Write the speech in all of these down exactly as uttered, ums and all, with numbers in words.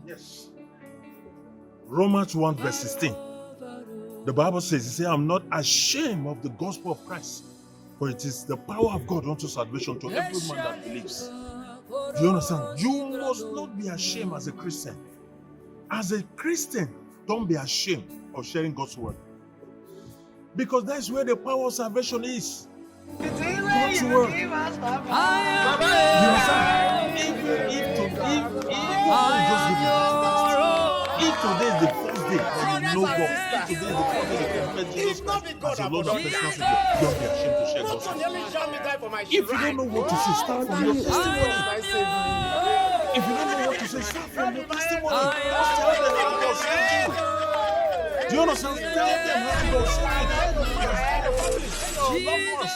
Yes. Romans one verse sixteen. The Bible says, it says, "I'm not ashamed of the gospel of Christ, for it is the power of God unto salvation to every man that believes." Do you understand? You must not be ashamed as a Christian. As a Christian, don't be ashamed of sharing God's word. Because that's where the power of salvation is. God's word. You understand? If, if, to, if, if, just give me, if today is the first day that you know God, if today is the first day that you confess Jesus Christ as your Lord and personal Savior, don't be ashamed to share God's word. If you don't know what to say, start from your testimony. If you don't know what to say, start from your testimony. Just tell them how God saved you. Do you understand? Tell them how God saved you. Tell your family, tell your loved ones.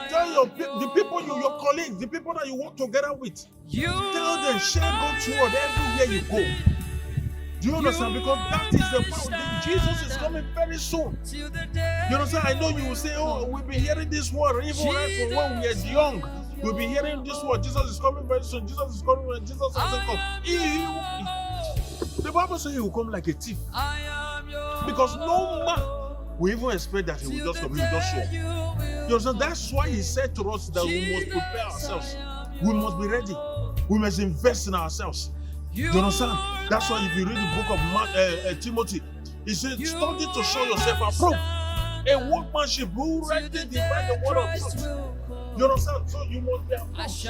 Tell your pe- the people, you, your colleagues, the people that you work together with. Tell them, share God's word everywhere you go. Do you understand? Because that is the power. Jesus is coming very soon. You understand? I know you will say, "Oh, we've been hearing this word even right from when we were young. We've been hearing this word. Jesus is coming very soon. Jesus is coming when Jesus hasn't come." He, he, he- the Bible says he will come like a thief. Because no man will even expect that he will just come. He will just show up. You understand? That's why he said to us that we must prepare ourselves. We must be ready. We must invest in ourselves. You understand? That's why if you read the book of Ma- uh, uh, Timothy, he said, "Study to show yourself approved. A workmanship who rightly divide the word of truth." You understand? So you must be approved.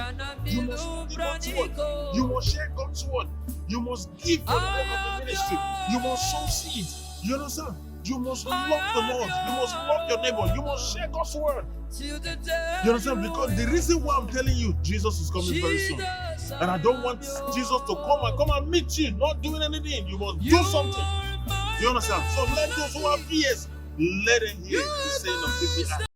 You must study God's word. You must share God's word. You must give for the work of the ministry. You must sow seed. You understand? You must love the Lord. You must love your neighbor. You must share God's word. You understand? Because the reason why I'm telling you, Jesus is coming very soon. And I don't want Jesus to come and come and meet you, not doing anything. You must do something. You understand? So let those who have ears, let them hear the saying of the Lord.